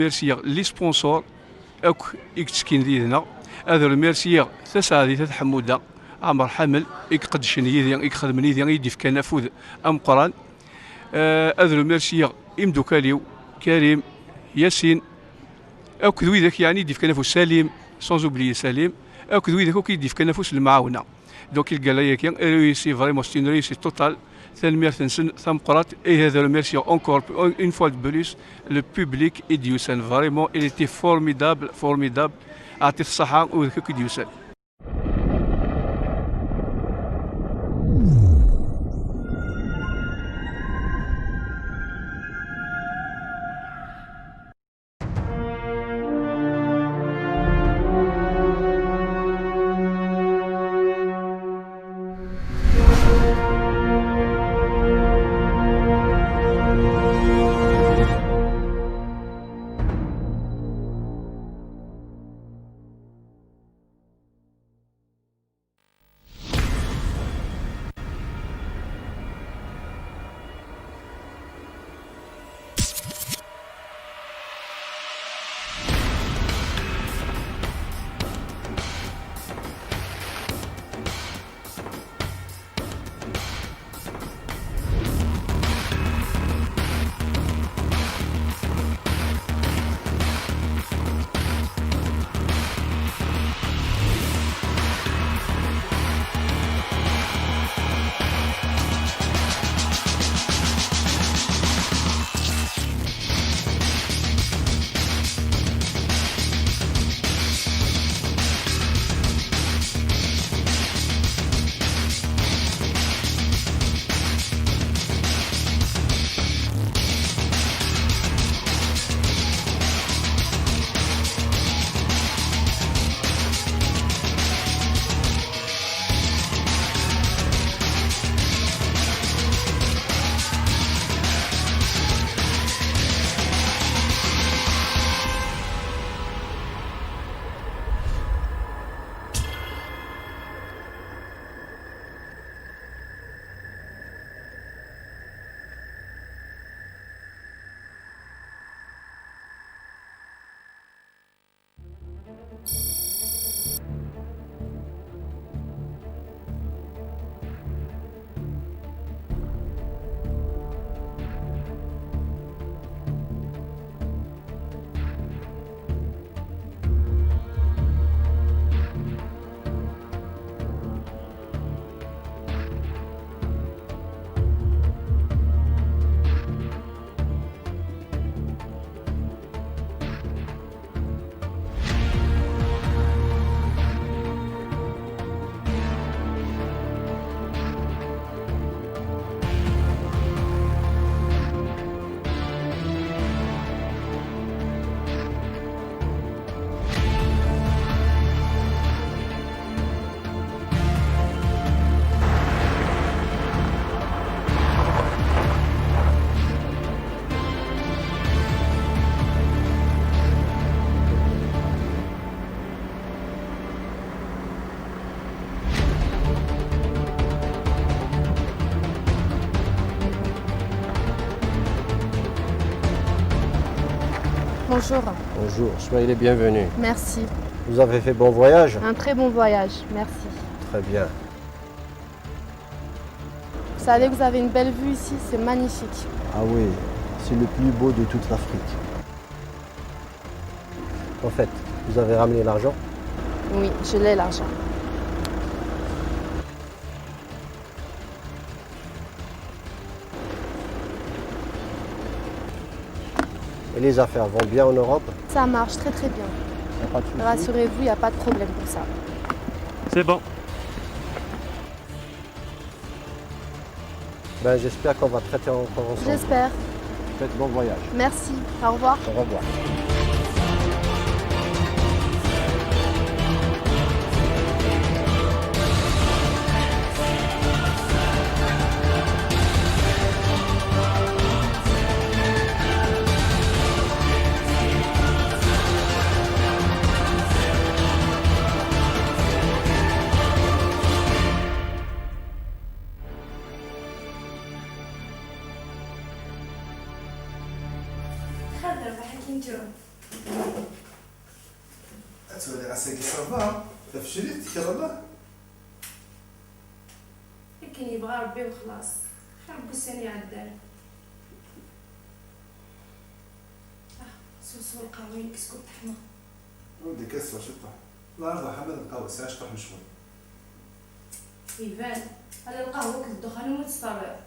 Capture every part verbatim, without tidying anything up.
remercier les sponsors akk i yettekkin did-neɣ. Ad remercier Taseɛdit At Ḥemmuda, Ɛmer Ḥamel, i iqeddcen yid-i, i ixedmen yid-i, i yi-d-ifkan afud ameqqran. Eh, ad remercier imdukal-iw, Karim, Yasin, akked widak yeɛni i d-ifkan afus, Salim, sans oublier Salim, akked widak akk i d-ifkan afus lemɛawna. Donc, lgala-agi, réussi, vraiment, c'est une réussite totale. Tanemmirt-nsen tameqqrant, et ad remercier encore une fois de plus le public i d-yusan. Vraiment, il était formidable, formidable. Ɛṭit ṣṣaḥa i widak akk i d-yusan. Bonjour. Bonjour, soyez les bienvenus. Merci. Vous avez fait bon voyage ? Un très bon voyage, merci. Très bien. Vous savez que vous avez une belle vue ici, c'est magnifique. Ah oui, c'est le plus beau de toute l'Afrique. En fait, vous avez ramené l'argent ? Oui, je l'ai, l'argent. Et les affaires vont bien en Europe ? Ça marche très, très bien. Y a pas de souci ? Rassurez-vous, il n'y a pas de problème pour ça. C'est bon. Ben, j'espère qu'on va traiter encore ensemble. J'espère. Faites bon voyage. Merci. Au revoir. Au revoir. Xader, bḥakken ǧǧeɣ. Ad twaliɣ ass-agi ça va, tafecrit tekreḍ. Akken yebɣa Rebbi wexlaṣ. Xir n wussan iɛeddan. Ah, sweswa lqahwa-inek skud teḥma. Anda akka teswa ciṭuḥ? La rḍa ḥamad lqahwa, sɛiɣ ciṭuḥ n ccɣel. Iban, ala lqahwa akked ddexxan umi tt-terriḍ.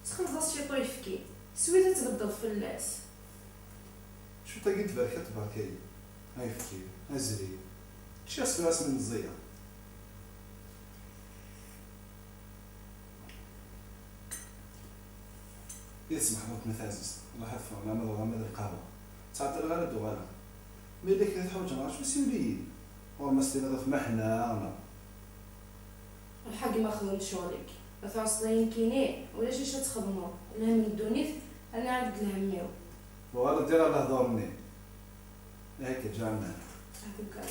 Sxelḍ-as ciṭ uyefki, swi-t ad tbeddeḍ fell-as. Cwiṭagi n tberkat berka-yi. Ayefki, azrib. Ččiɣ s tura asmi meẓẓiyeɣ. Yid-s Meḥmud n At Ɛziz, Allah ad ffɣen ama d ɣur-m ad lqahwa. Ttɛeṭṭileɣ ara d-uɣaleɣ. Ma yella kra teḥwaǧem ɣer-s, siwel-iyi-d. Ɣur-m ad s-tiniḍ ɣef Maḥna, neɣ? Ruḥ a gma xdem ccɣel-ik. Ma tɛusseḍ ayen kini, ulac acu ad txedmeḍ. Lhem n ddunit, rniɣ-ak-d lhem-iw. Uɣal-d diɣ ɣer lehdur-nni. Akka, ǧeɛlna. Aḥukkar.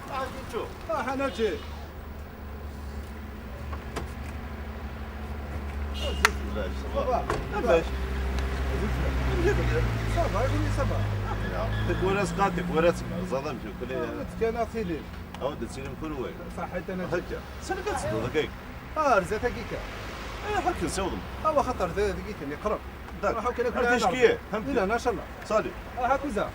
Ah, Ginču. Ah, Ḥanaǧi. Azul fell-ak, ça va? Ça va. Amek? Azul fell-ak. Amek i telliḍ? Ça va, acuɣer ça va? Ah, ya. Tikwal asqaṭ, tikwal asma, ẓaḍ amek, kul. Ah, tkan-aɣ tilin. Awa d-tilim kunwi. Ṣaḥit a Ḥanaǧi. Akka. Sani kan tedduḍ akka? Ah, ar zdat-agi kan. Eh, ḥakken siwḍem. Awa, xaṭer d, dagi kan, iqreb. D'accord. Ruḥ, akken ad ar ticki, hamti. Ina, macallah. Salut. Ah, hakuza.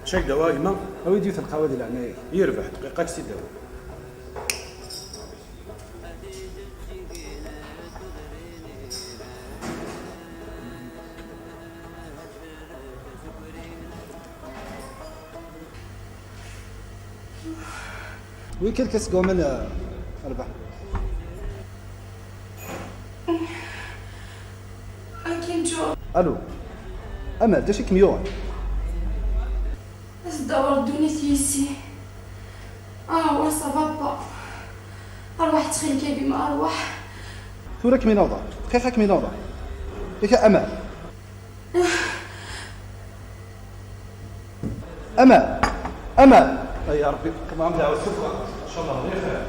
Cak dawa a gma, awi-d yiwet n lqahwa di leɛnaya-k. Yirbeḥ, dqiqa ad k-tt-id-awi. Wi kan kas goma, eh, Rebah. Akin Joe. Allô. Amal, d acu i kem-yuɣen? Ad tdawar ddunit yis-i. Ah, wa, ça va pas. Arwaḥ, ttxil-k, a gma, arwaḥ. Tura ad kem-inuḍer. Dqiqa ad kem-inuḍer. Yak a Amal. Amal! Amal! Ay, ya Ṛebbi, kma am dɛwa sufra. Inchallah, ɣir xir.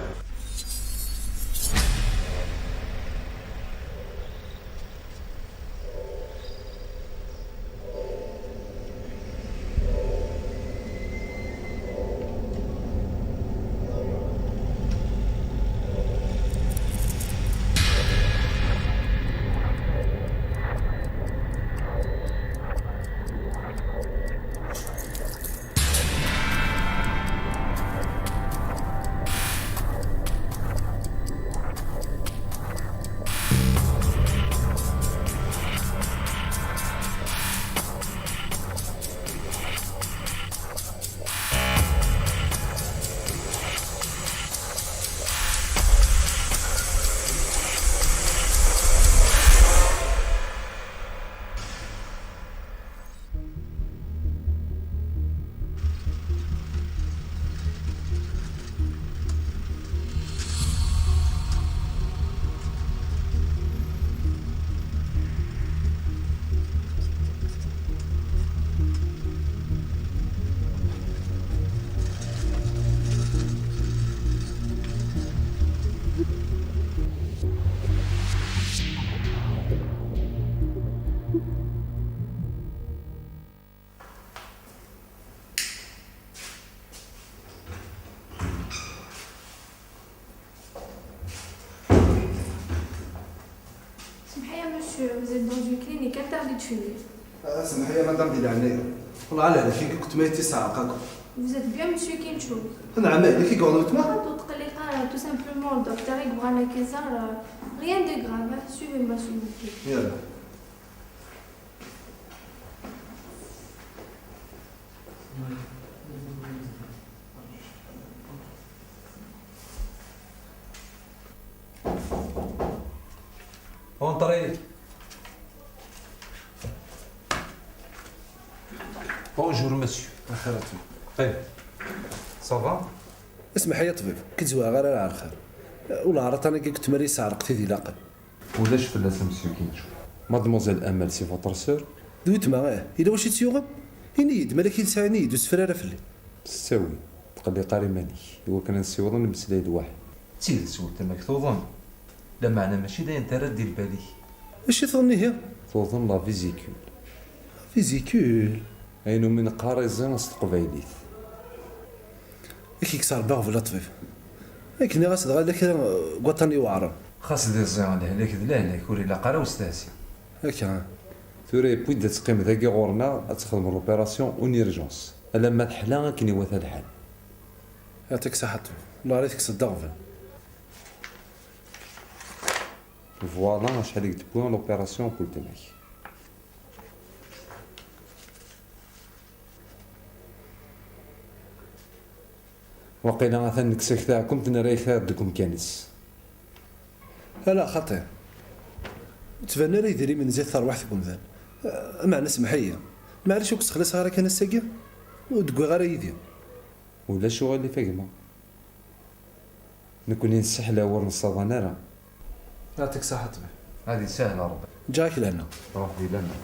Semḥ-iyi a monsieur, vous êtes dans une clinique interdite de fumer. Ah, semḥ-iyi a madame, di leɛnaya. Wellah, ala lehlak-ik, weltma-k ad tt-isseɛreq akk. Vous êtes bien monsieur Kincho? Nɛam, d nekk i yuɣen weltma. Ur tqelliq ara. Tout simplement, docteur Ibrahim Kézar, euh, rien de grave, hein. Suivez-moi, s'il vous plaît. Yalla. Entrez. Bonjour, monsieur. Axir a ṭṭbib. Qqim. Ça va? Smeḥ-iyi a ṭṭbib, ur k-id-zwireɣ ara ar lxir. Ulaɛraḍ-agi deg tmara yesseɛreq tid ilaqen. Ulac fell-as a monsieur Kincho. Mademoiselle Amel, c'est votre sœur? D weltma, ih. Yella wacu i tt-yuɣen? Ini-yi-d, ma d akken tesɛa, ini-yi-d, ur ssefra ara fell-i. S ttawil, ur tqelliq ara iman-ik, iwakken ad nessiweḍ ad nemmeslay d waḥed. D tidet weltma-k tuḍen, lameɛna mačči d ayen terra-d di lbal-ik. Acu i tuḍen ihi? Tuḍen la vésicule. Vésicule? Ayen umi neqqar iẓi s teqbaylit. Ad k-yekkes Rebbi aɣbel a ṭṭbib. Ad k-nniɣ-as dɣa yella kra n waṭṭan iweɛren. Xas d iẓi, lehlak d lehlak, ur ilaq ara ustehsi. Akka. Tura yewwi-d ad teqqimeḍ dagi ɣur-neɣ, ad texdem l'opération en urgence, alamma teḥla akken iwata lḥal. Yɛṭik ṣṣeḥḥa a ṭṭbib, Allah ara tekkseḍ d aɣbel. Voilà acḥal i k-d-tewwi l'opération n weltma-k. Waqila atan nekkes-ak taɛkemt, nerra-yak taɛkemt deg umkan-is. Ala xaṭi. Ur ttbanen ara yidrimen zdat terwiḥt n umdan. Meɛna smeḥ-iyi. Maɛlic ur k-ssexlaṣeɣ ara kan ass-agi, ur d-wwiɣ ara yid-i. Ulac uɣilif a gma. Nekkni nessaḥlaw ur nessaḍan ara. Yɛṭik ṣṣeḥḥa a ṭṭbib. Ad isahel Rebbi. Ǧǧiɣ-ak lehna. Rebbi lana.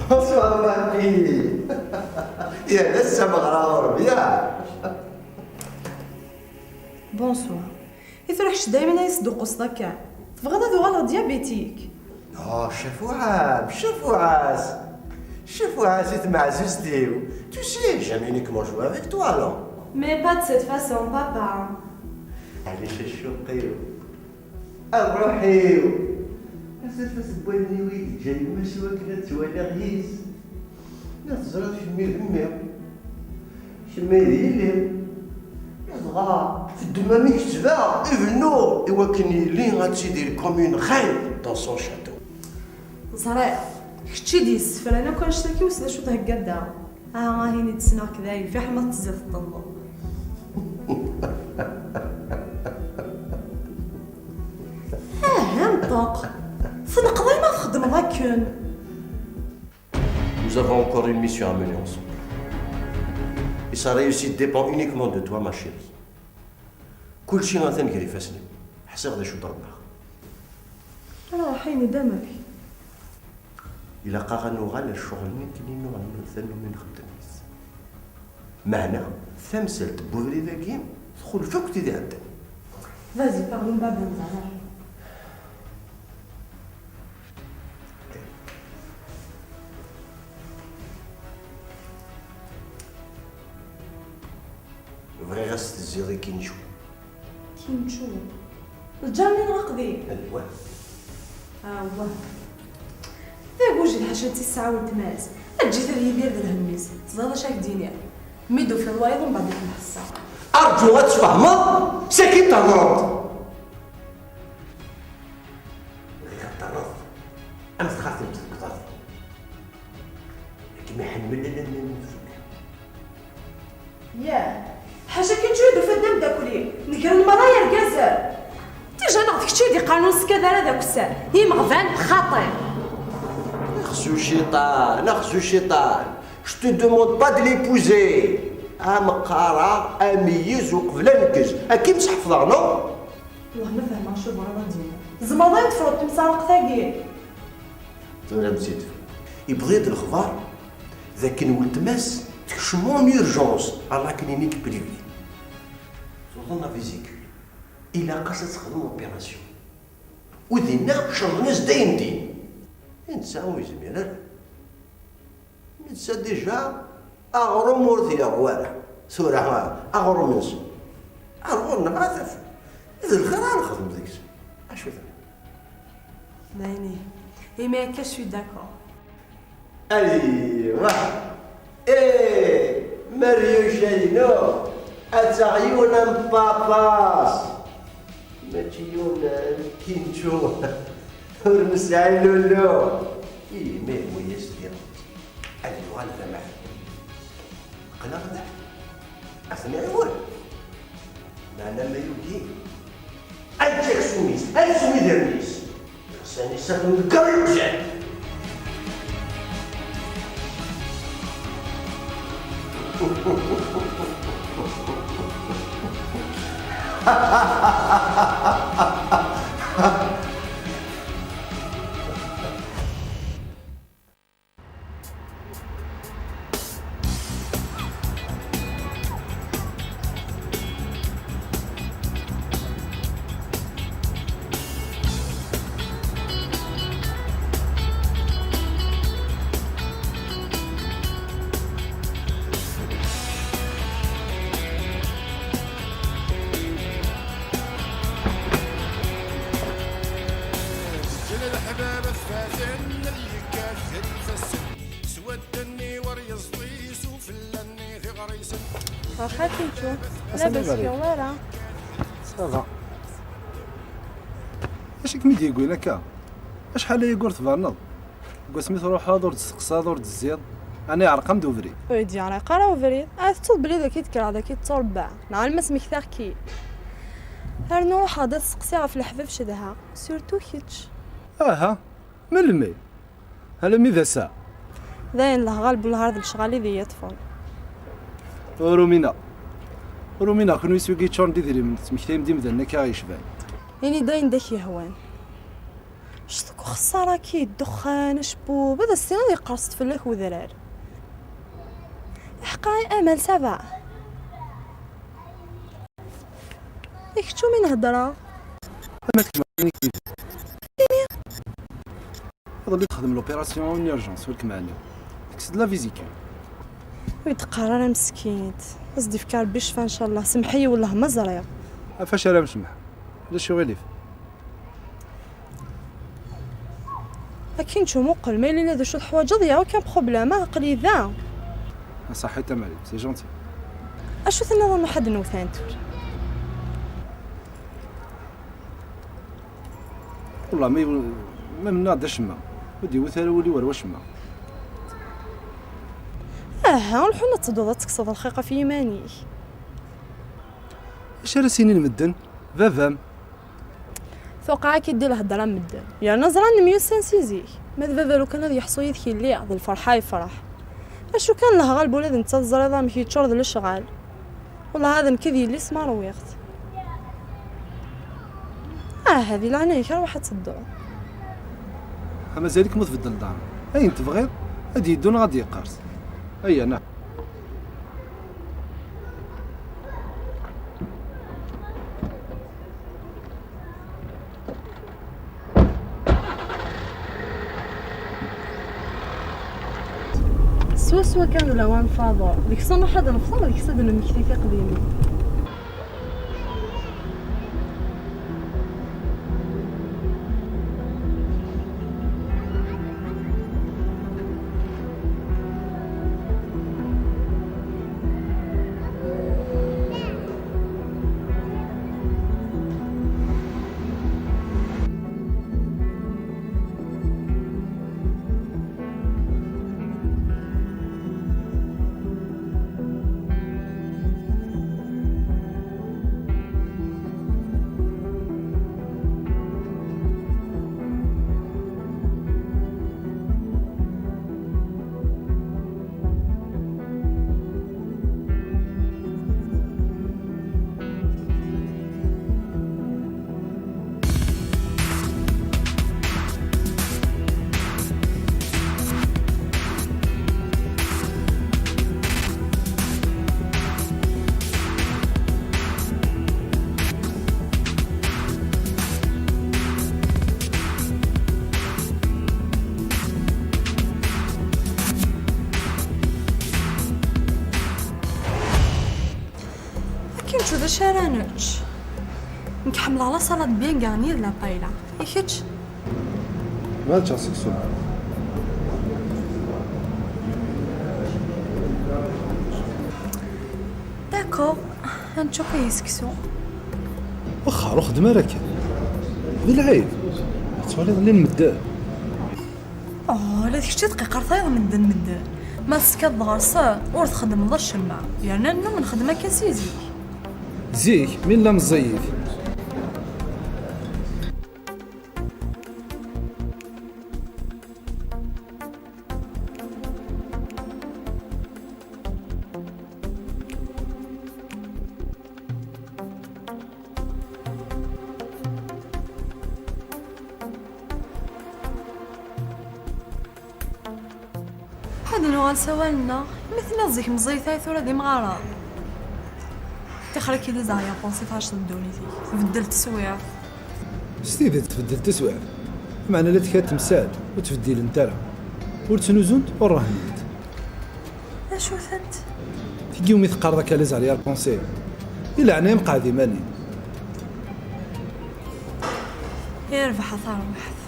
Bonsoir, ma fille. Yal ass ameɣra ɣur-m, ya. Bonsoir. I tura kečč daymen ay tesduqquseḍ akka? Tebɣiḍ ad uɣaleɣ diabétique? Oh, cafouɛas, cafouɛas. Cafouɛas i tmeɛzuzt-iw. Tu sais, j'ai jamais uniquement joué avec toi, non? Mais pas de cette façon, papa. Allez, chouchou. A ṛṛuḥ-iw, asafas n wallen-iw i d-teǧǧa yemma-s i wakken ad tt-waliɣ yis. Ma teẓriḍ kemmi d mmi, kemmi d yelli. Dɣa teddem-am-ik ttbeɛ ibennu i wakken yelli ad tidir comme une reine dans son château. Ẓriɣ, kečč i d-yessefran akk annect-agi, wissen d acu theggaḍ daɣen. Ah, ahin i d-ssneɣ-k dayen, fiḥel ma tettezziḍ teṭṭenḍeḍ. Ah, nṭeq! Tneqḍ ay ma txeddmeḍ akken. Nous avons encore une mission à mener ensemble. Et sa réussite dépend uniquement de toi, ma chérie. Kulci atan gar ifassen-im. Ḥṣiɣ d acu d-rebḥeɣ. Ala, ṛuḥ ini-d amek. Ilaq-aɣ ad nuɣal ar ccɣel-nni akken i nuɣal tannumi nxeddem-it. Meɛna tamsalt n ubrid-agi txulef akk tid iɛeddan. Vas-y, pardon, baba, ṛuḥ. Bɣiɣ ad s-tezziḍ i Kinchu. Kinchu? Lǧar-nni neɣ aqdim? Awah. Awah. D agujil ḥaca d tissaɛa weltma-s. Eǧǧ-it ad yidir d lhemm-is. Teẓriḍ acu ak-d-iniɣ? Mi d-tufiḍ wayeḍ, mbeɛd ad k-nḥesseɣ. Arǧu ad tfehmeḍ, sakin thedreḍ. Bɣiɣ ad terreḍ am txatemt deg uḍad. Ad kem-iḥemmel ala nnan fell-i. Yah, ḥaca Kinchu i d-tufiḍ d ameddakel-im. Negren merra yergazen. Tija neɣ d kečč i d-iqqaren ur neskad ara d akessar. Imeɣban xaṭi. Uciṭan, axzu uciṭan. Je te demande pas de l'épouser. Am qqareɣ ameyyez uqbel aneggez. Akka i m-sḥefḍeɣ, non? Wellah ma fehmeɣ acu tebɣiḍ ad d-tiniḍ. Tzemreḍ ad yi-tefruḍ timsaraqt-agi? Tura am tt-id. Yewweḍ-iyi-d lexbar d akken weltma-s tekcem en urgence ar la clinique privée. Tuḍen la vésicule. Ilaq-as ad texdem l'opération. U dinna cerḍen-as-d ayen din. Netta ur yezmir ara. Netta déjà aɣrum ur t-yerɣu ara. Tura aɣrum-nsen ar ɣur-neɣ ara tafeḍ. D lxir ara nexdem deg-s. Acu tenniḍ? D ayen ihi. Imi akka, je suis d'accord. Aywa. Eh, Mario Jaino, ad taɣ yiwen am papas. Mačči yiwen, eh, kinču. Ur nesɛi lulu. Ih, ma yewwi-yas diɣ. Ad yuɣal d amaḥbub. Qqleɣ da. Ad ten-iɛiwen. Meɛna ma yugi, ad yečč aksum-is, ad yessew idrimen-is. Iɣsan-is ad ten-nker iqjan. Ǧǧel leḥbab ad faten, ad yekkat gar ifassen. S wadden-nni wer yeẓḍi, s ufella-nni tiɣrisen. Waxa Kinču, labas, yuɣ wara. Ça va. Acu i kem-id-yewwin akka? Acḥal aya ur tberneḍ? Deg wasmi truḥeḍ ur d-testeqsaḍ, ur d-tezziḍ, ɛni iɛreq-am-d ubrid? Ur yi-d-yeɛriq ara ubrid. Ah, tettuḍ belli d aki d-kkreɣ, d aki d-tturebbaɛ. Neɣ alma smektaɣ-k-id. Rnu ruḥeɣ-d ad steqsiɣ ɣef leḥbab cedhaɣ, surtout kečč. Aha, melmi? Alammi d ass-a? Dayen, lehɣal bu lhar d lecɣal i d iyi-yeṭṭfen. Ur umineɣ. Ur umineɣ, kenwi s wigi yeččuren d idrimen, tettmektayem-d imdanen akka i ɣ-yecban. Ini-d ayen d ak-yehwan. Cṭuk uxeṣṣar-agi, ddexxan, acebbub, ad as-tiniḍ yeqqers-d fell-ak wedrar. Iḥeqqa i aman, ça va. I kečč umi nhedder-aɣ? Ma tkecmeḍ ini-k yid-i. Ini. Iḍelli texdem l'opération en urgence, weltma-nni. Tekkes-d la vésicule. Ur yi-d-qqar ara meskint. Ad s-d-ifk Rebbi ccfa, ncallah. Semmeḥ-iyi, wellah ma ẓriɣ. Ɣef wacu ara m-semḥeɣ? Ulac uɣilif. Akin ttu muqel, ma yella d acu teḥwaǧeḍ, y a aucun problème, ah, aql-i da. Aṣaḥit a Marie, c'est gentil. Acu tenniḍ a Muḥ ad nwet ɛin tura? Wallah, ma, ma mennaɣ-d acemma, ur d-yewwit ara wul-iw ar wacemma. Aha, ur ḥun ad tedduḍ ad tekkseḍ lxiq ɣef yiman-ik. Acu ara s-inin medden? Baba-m? Tuqeɛ-ak-id di lhedra n medden. Yerna ẓran nemyussan si zik. Ma d baba lukan ad yeḥṣu yid-k yelli, d lferḥ ay yefreḥ. Acu kan lehɣaleb ula d netta teẓriḍ amek yeččur d lecɣal. Wellah ad nekk d yelli-s ma rwiɣ-t. Ah, di leɛnaya-k, rwaḥ ad tedduḍ. Ha, mazal-ik ma tbeddel daɣen. Ayen tebɣiḍ, ad d-yeddu neɣ ad d-yeqqers. Aya, na. Swaswa kan d lawan n Faḍur. Deg-s ad nruḥ ad nefṭer, deg-s ad nemmekti tiqdimin. Teččeḍ d acu ara nečč? Nekk ḥemmleɣ la salade bien garnie d la paella. I kečč? Ma ad ččeɣ seksu. D'accord, ad nečč akk seksu. Wexxer, ur xeddem ara akken. D lɛib. Tettwaliḍ llan medden. Oh, ula d kečč i tqiqer tayeḍ medden medden. Ma teskadeḍ ɣer-sen, ur txeddmeḍ acemma. Yerna nnumen nxeddem akka si zik. Zik, mi nella meẓẓiyit. Ad nuɣal s awal-nneɣ, imi tenniḍ zik meẓẓiyit ay tura d imɣaren. Tixer-ik-id izeɛyaṭ wansi tɛiceḍ ddunit-ik, tbeddel teswiɛt. S tidet tbeddel teswiɛt, meɛna la tkad temsal ur ttbeddilent ara, ur ttnuzunt ur rehnent. D acu-tent? Tigi umi teqqareḍ akka les arrière pensées, i leɛnaya-m qɛed iman-im. Irbeḥ a tarwiḥt.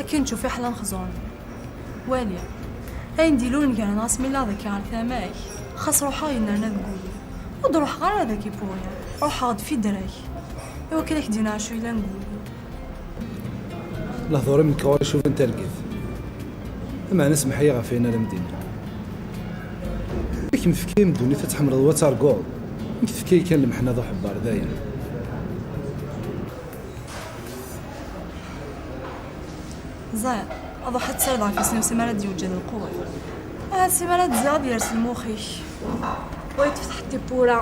Akken tcuf iḥla nexẓuren. Wali. Ayen d-ilulen gar-aneɣ asmi lliɣ dagi ɣer tama-k, xas ruḥeɣ yennerna deg wul-iw. Ur d-ruḥeɣ ara dagi pour rien. Ruḥeɣ-d fidra-k. Iwakken ad k-d-iniɣ acu yellan deg wul-iw. Lehdur-im nekk ɣur-i cuban targit. Meɛna semmeḥ-iyi ɣef wayen ara m-d-iniɣ. Ad kem-tefk yim ddunit ad tḥemmleḍ u ad terguḍ. Nekk tefka-yi kan lmeḥna d uḥebber, dayen. Ẓer, ad ruḥ ad tsardeɣ ɣef isem-iw simmal ad d-yewǧed lqewwet. Ahat simmal ad d-ziɣ ad yers lmux-ik. Wa yeṭṭef taḥeṭṭi n wura.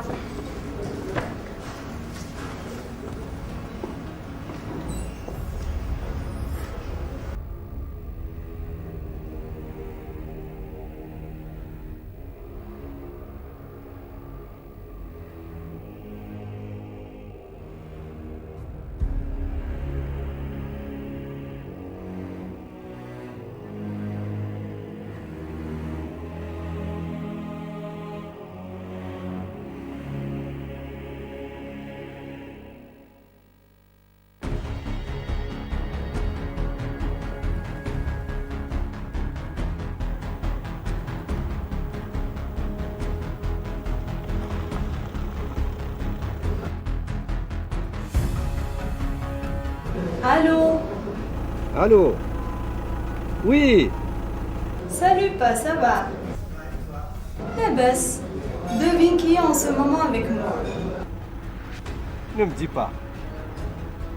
Allô ? Allô ? Oui ? Salut, Pa, ça va ? Labas. Devine qui est en ce moment avec moi. Ne me dis pas.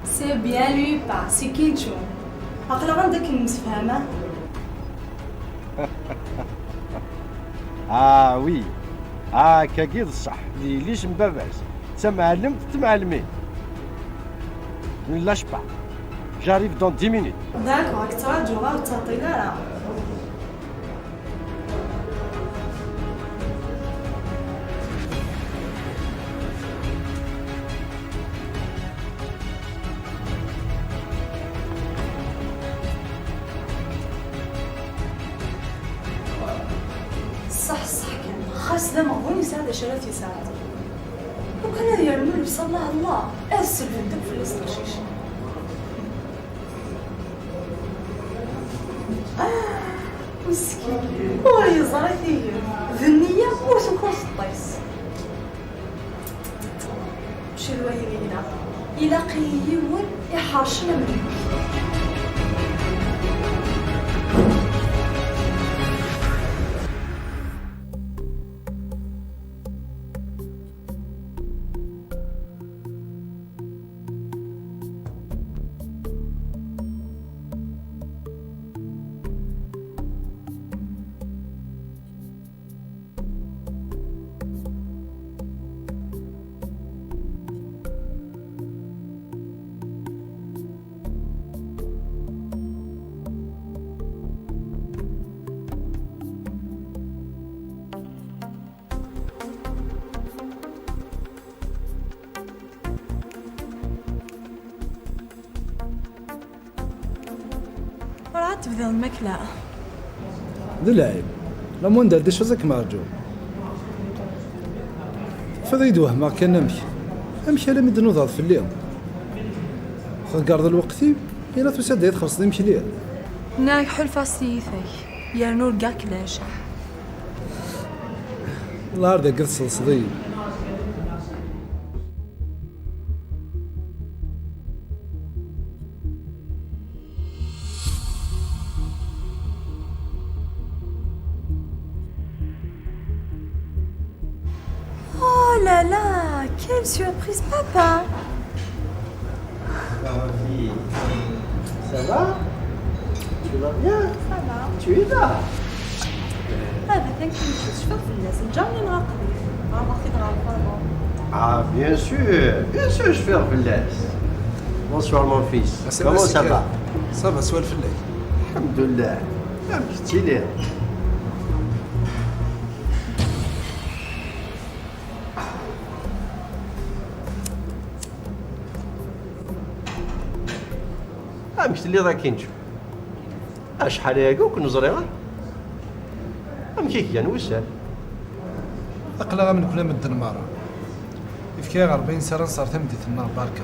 C'est bien lui, Pa, c'est Kincho. Aql-aɣ anda akken nemsefham, ah ? Ah oui. Ah, akkagi d ṣṣeḥ. D yelli-s n baba-s. D tamɛellemt d temɛelmin. Ne lâche pas. J'arrive dans dix minutes. D'accord, ad k-ttṛaǧuɣ, ur ttɛeṭṭil ara. Ṣṣeḥ, ṣṣeḥ kan. Xas d ameɣbun yesɛa d acu ara t-yesɛeddi. Lukan ad yernu llebsa Allah Allah, ad selbent akk fell-as teqcicin. Ah, meskin, ur yeẓri tigert, d nniya ur tuki ur teṭṭis. Mačči d wayen i yella. Ilaq-iyi yiwen iḥercen am nekk. Ur ɛad tebdiḍ lmakla. D lɛib. Lamunda d acu ad kem-rǧuɣ. Fad ay d-wehmeɣ kan amek. Amek alammi d-nudaḍ fell-i? Tḍeggreḍ lweqt-iw, ila tusa-d ay txellṣeḍ imekli. Nniɣ-ak ḥulfaɣ s tiyita-k, yerna urgaɣ-k leɛca. Lɛar dagi tselseḍ-iyi. Oh là là, quelle surprise, papa! Ah, ma fille, ça va? Tu vas bien? Ça va. Tu es là? Ah, ben, t'inquiète, je suis pas fille, c'est jamais une rencontre. Ah, bien sûr, bien sûr, je suis en. Bonsoir, mon fils. Comment ça va? Ça va, swal fell-ak. الحمد لله. Amek tettiliḍ? Amek telliḍ akkin? Acḥal aya ur ken-ẓriɣ ara. Amek i k-gan wussan? Aql-aɣ am nekni medden merra. Ifka-yaɣ Ṛebbi ayen s ara nṣer tameddit-nneɣ, barka.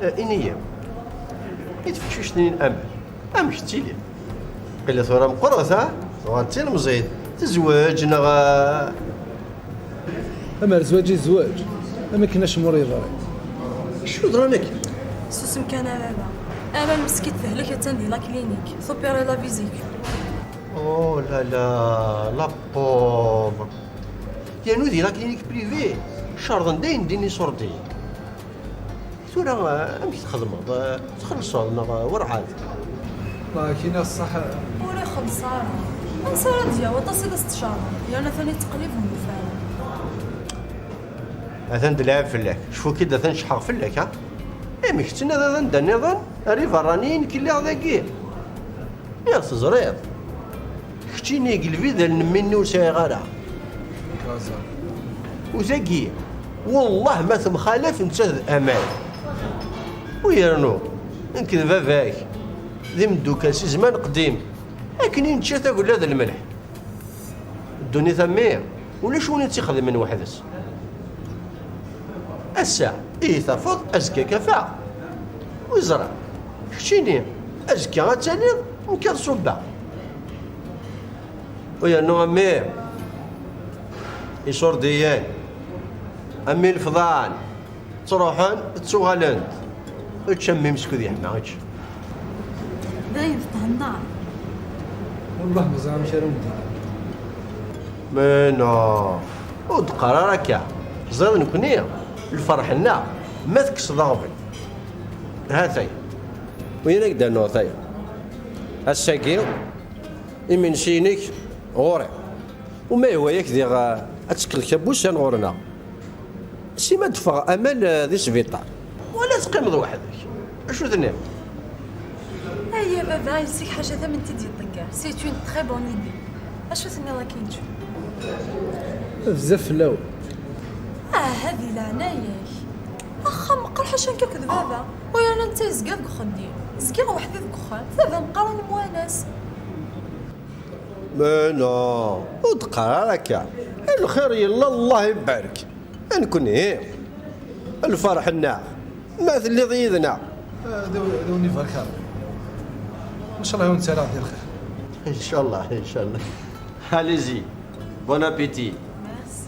Eh, ini-yi, i tfeqcict-nni n Amal, amek tettili? Qila tura meqqret, ha? Tuɣal d tilemẓit, tezweǧ neɣ, eh? Amer zzwaǧ i zzwaǧ, am akken acemma ur yeḍri. Acu yeḍran akken? Susem kan a baba. Amal meskint tehlek, attan di la clinique, tupiri la vesicule. Oh là là, la pauvre. Yernu di la clinique privée, cerḍen dayen din iṣurdiyen. Tura, eh, amek txedmeḍ? Eh, txellṣeḍ neɣ, eh, werɛad? Lakin a ṣṣeḥ. Ur ixelleṣ ara. Ansa ara d-yaweḍ? Aṭas i d as-tcerḍem. Yerna atan yettqellib ur yufi ara. Atan d lɛib fell-ak. Cfu-k-id atan ceḥḥeɣ fell-ak, ha? Amek tettnadiḍ anda nniḍen? Ar iberraniyen nekk lliɣ dagi. Niɣ teẓriḍ, keččini deg lbidal n mmi-nni ur sɛiɣ ara. U tagi, wellah ma temxalaf nettat d Amal. U yernu, nekk d baba-k, d imeddukal si zman qdim, akken i nečča tagella d lmelḥ. Ddunit a mmi, ulac win i tt-ixedmen weḥd-s. Ass-a, ihi tafeḍ, azekka kafaɣ. Wi ẓran, keččini, azekka ad taliḍ, nekk ad ṣubbeɣ. U yernu a mmi, iṣurdiyen, a mmi lefḍan, ttruḥen, ttuɣalen-d. Ečč a mmi, meskud yeḥma, ečč. Dayen thennaḍ. Wellah ma ẓriɣ amek ara wen-d-iniɣ. Mais non, ur d-qqar ara akka. Teẓriḍ nekni, lferḥ-nneɣ, ma tekkseḍ aɣbel. Ha-t-ay. Wiyin ad k-d-rnuɣ tay. Ass-agi, iminsi-inek ɣur-i. U ma yehwa-yak diɣ, ad tekkeḍ kra n wussan ɣur-neɣ. Sima d-teffeɣ Amal, eh, di sbiṭar. Wala teqqimeḍ weḥd-k. Acu tenniḍ? Aya baba, yessik ḥaca tamenti d-yeṭṭeggar. C'est une très bonne idée. Acu tenniḍ akkin? Bezzaf fell-awen. Ah, di leɛnaya-k. Axxam meqqer ḥaca nekk akked baba. U yerna netta yezga deg uxeddim. Zgiɣ weḥd-i deg uxxam. Baba meqqar ad nemwanas. Mais non, ur d-qqar ara akka. Lxir yella, Allah ibarek. Nekni, lferḥ-nneɣ, ma telliḍ yid-neɣ. D, d win ibarek Rebbi. Ncallah ad wen-ttaleɣ di lxir. Ncallah, ncallah. Allez-y. Bon appétit. Merci.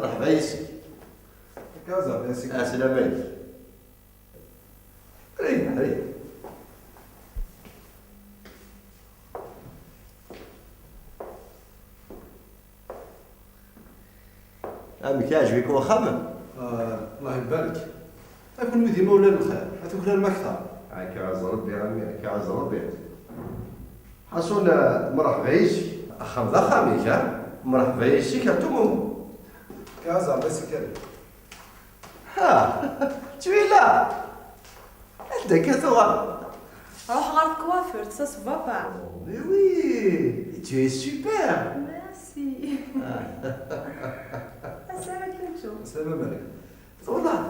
Merḥba yes-k. Akka, zerba yes-k. Ɛeslama-k. Rih, rih. Amek, iɛǧeb-ik wexxam? Ah, Allah ibarek. A kunwi d imawlan n lxir, a tuklalem akteṛ. Akka ɛaz Rebbi, a mmi, akka ɛaz Rebbi. Ḥasun, mṛeḥba yes-k. Axxam d axxam-ik, ha? Mṛeḥba yes-k, a Tumum. Kaza, merci Karim. Ha, Twila! Anda akka tuɣaleḍ? Ruḥ ɣer tkwafurt, ça se voit pas. Oh, mais oui, tu es super. Merci. Assalam alaikum. Assalam alaikum. Tuɣaleḍ?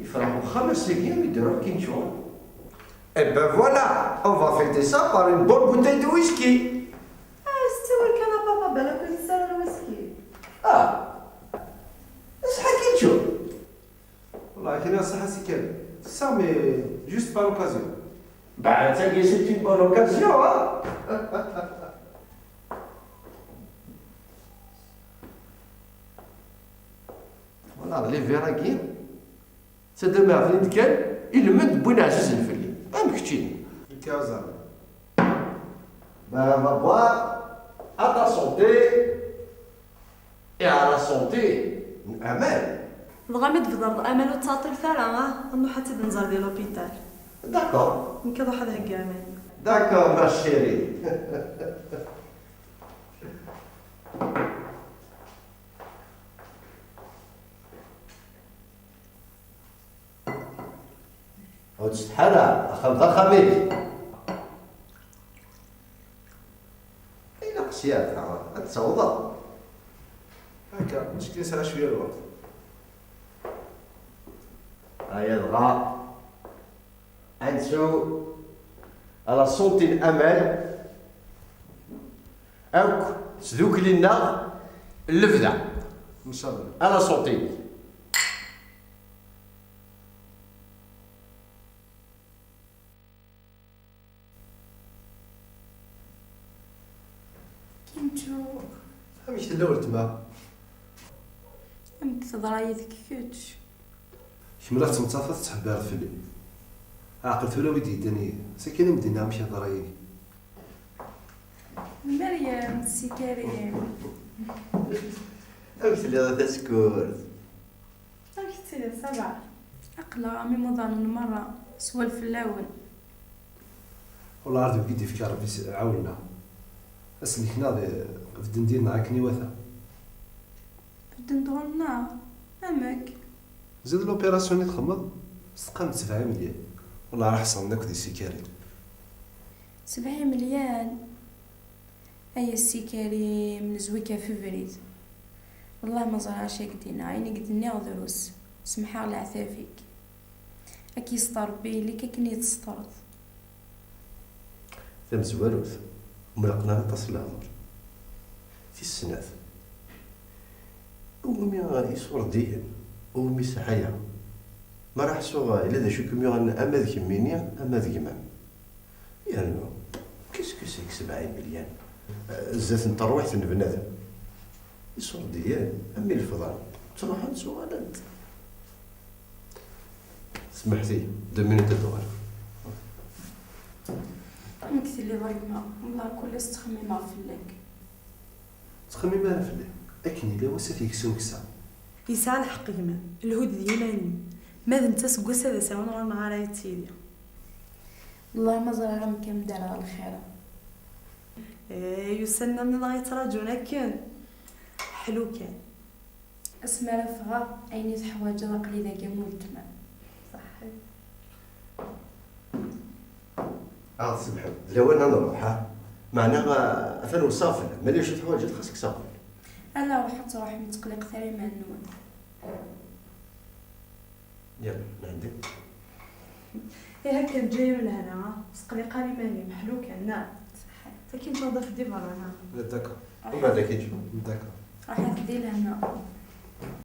Yefreḥ uxxam ass-agi mi d-iruḥ Kincho. Eh ben voilà, on va fêter ça par une bonne bouteille de whisky. Ah, ttawil kan a papa, balak ur yesɛi ara lwiski. Ah, iṣeḥḥa Kincho. Wallah, kra ṣṣeḥḥa si Karim. Ça, mais juste par occasion. Ben, tagi, c'est une bonne occasion, hein. Voilà, les verres-agi. Tadamaɣt-nni d-kan, ilmend n win ɛzizen fell-i. Am keččini. Lkaza. Ben, on va boire à ta santé et à la santé n Amal. Dɣa mi d-tbedreḍ Amal ur tettɛeṭṭilet ara, ah, ad nruḥ ad tt-id-nẓer di l'hôpital. D'accord. Nekk ad ruḥ ad heggiɣ iman-iw. D'accord, ma chérie. Ur ttsetḥi ara, axxam d axxam-ik. Ilaq sya ad tɛawed, ad tessawḍeḍ. Akka, mačči kan yesɛa cwiya lweqt. Aya dɣa, ad nsew à la santé n Amal akk tdukli-nneɣ n lebda. Ncallah. À la santé. Kincho. Amek tella weltma? Amek teḍra yid-k kečč? Kemmleɣ ttmettateɣ tettḥebbireḍ fell-i. Ɛqel tura wi d-yeddan yid-i. Sakin i m-d-inna amek yeḍra yid-i. Meryem, si Karim. Amek telliḍ a tasekkurt? Amek tettiliḍ, ça va? Aql-aɣ am imuḍanen merra, swal fell-awen. Wallah, ar deg i d-ifka Rebbi s-, ɛawneɣ. Ass-nnek-nneɣ d-, bedden-d yid-neɣ akken iwata. Bedden-d ɣur-neɣ? Amek? Zid l'opération i txedmeḍ, s teqqamt sebɛa imelyan. Wallah, ara ḥeṣren akk di Si Karim. Sebɛa imelyan? Ay a Si Karim, nezwi-k ɣef ubrid. Wallah ma ẓriɣ acu i k-d-iniɣ, ayen i k-d-nniɣ drus. Semḥeɣ leɛtab-ik. Ad k-yesṭer Rebbi, ili-k akken i yi-testreḍ. Tamezwarut, mlaqen ara aṭas n lehdur. Tis snat, iwumi isurdiyen, iwumi sɛaya. Ma ara ḥsuɣ, yella d acu i kem-yuɣen ama d kemmini, ama d gma-m. Yernu, qu'est-ce que c'est que sebɛa imelyan? Eh, zdat n terwiḥt n bnadem. Isurdiyen, am ilefḍan, ttruḥen, ttuɣalen-d. Smeḥt-iyi, deux minutes ad d-uɣaleɣ. Amek telliḍ a gma? Wellah kul ass ttxemmimeɣ fell-ak. Ttxemmim ara fell-i. Akken yella wass ad t-yekkes umeksa. Yesɛa lḥeqq gma-m. Lhu-d d yiman-im. Ma d netta seg wass-a d asawen ɣur-neɣ ara yettili. Wellah ma ẓriɣ amek am d-rreɣ lxir-a. Eh, yusan-nni nniḍen yettṛaǧun akken. Ḥlu kan. Asmi ara ffɣeɣ, ayen i teḥwaǧeḍ aql-i dagi am weltma-m. Ṣaḥḥit. Ad ɣ-tsebḥem. D lawan ad nruḥ, ha? Meɛna, ah, atan weṣṣafen. Ma yella acu teḥwaǧeḍ, xas kkes aɣbel. Ala, ruḥ ad truḥem, ur ttqelliqet ara iman-nwen. Yalla, nɛeddi. Ih, akken ǧǧa-yam lehna, ur ttqelliq ara iman-im, ḥlu kan, neɣ? Ṣaḥḥit. Akken tuɣeḍ di berra, neɣ? D'accord. Umbeɛd akken ǧǧu. D'accord. Ruḥet di lehna.